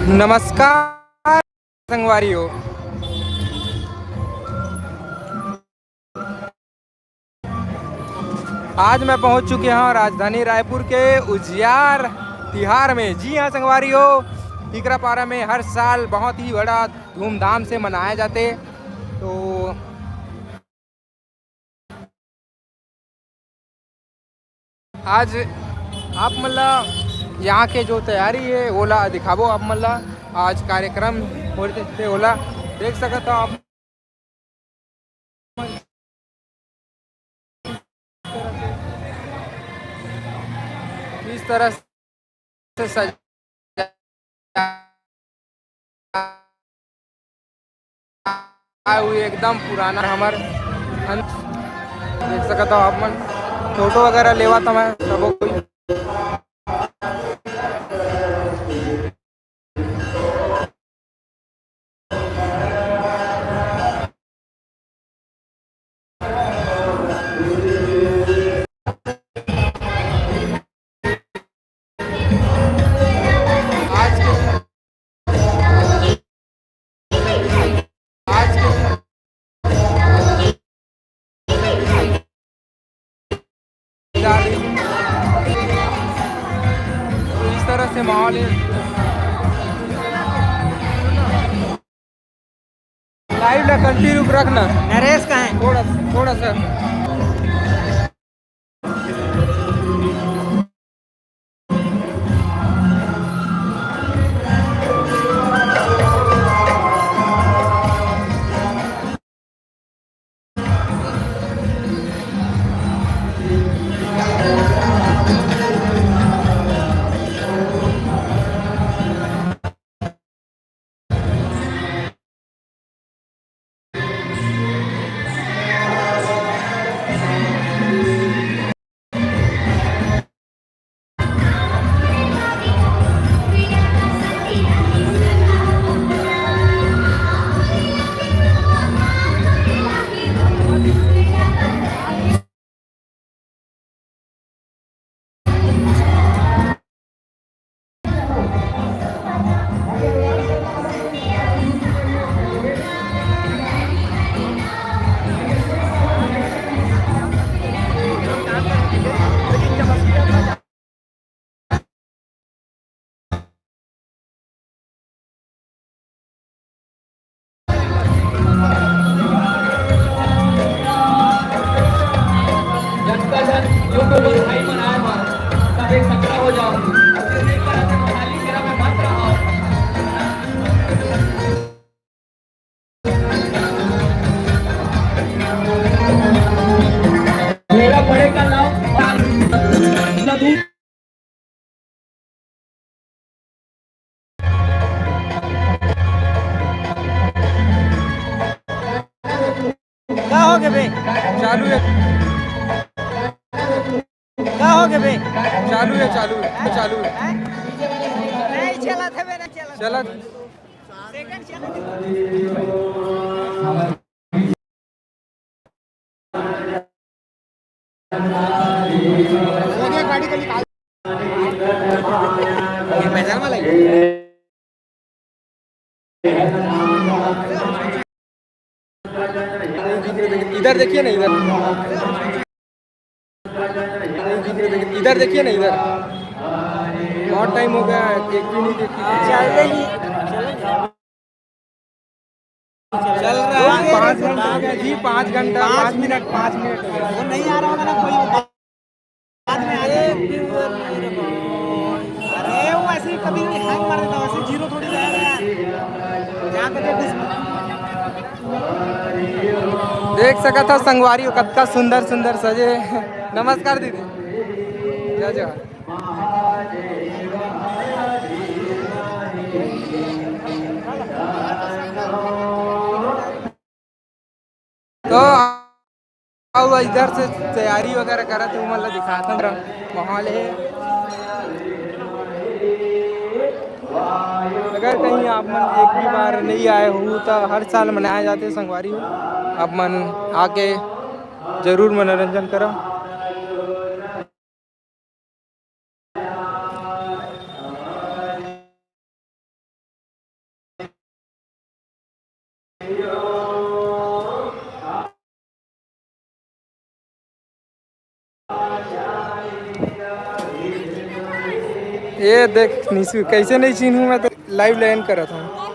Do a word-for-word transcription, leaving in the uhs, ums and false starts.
नमस्कार संगवारी हो, आज मैं पहुंच चुके हूं राजधानी रायपुर के उजियार तिहार में। जी हां संगवारी हो, टिकरापारा में हर साल बहुत ही बड़ा धूमधाम से मनाया जाते। तो आज आप मन ला यहाँ के जो तैयारी हे, ओला दिखाबो आप मन ला। आज कार्यक्रम हो रहे थे, ओला देख सकत हो आप। इस तरह से सजा हुई एकदम पुराना हमर अन-, देख सकत हो आप मन, फोटो वगैरह लेवा था मैं सबो कोई। आज के दिन, आज के दिन तो इस तरह से माहौल है। लाइव ला कंटिन्यू रखना। नरेश कहाँ है? थोड़ा, थोड़ा सा। मेरा बड़े का नाम नदू। का हो गे बे? चालू है। का हो गे बे? चालू है, चालू है, चालू है। नहीं चला था बे, नहीं चला था। चला। इधर देखिए ना, इधर। इधर देखिए ना, इधर। बहुत टाइम हो गया, एक भी नहीं देखी। चल रही, चल रहा है। पाँच घंटा हो गया जी, पाँच घंटा, पाँच मिनट, पाँच मिनट हो गया। वो नहीं आ रहा होगा ना कोई, वो बाद में आ जाएगा। अरे वो ऐसे ही कभी भी हैंग मार देता, वैसे जीरो थोड़ी जाएगा यार। जहाँ तक है डिस- देख सकत हो संगवारी हो, कतका सुंदर सुंदर सजे। नमस्कार दीदी, जय जवान। तो अब इधर से तैयारी वगैरह करत हे, ओमन ला दिखात हन, माहौल हे। अगर कहीं आप मन एक भी बार नहीं आए हो तो हर साल मनाया जाथे संगवारी हो, आप मन आके जरूर मनोरंजन करो। ये देख निशु, कैसे नहीं चिन्हूँ मैं तो। लाइव ले एंड करत हूँ।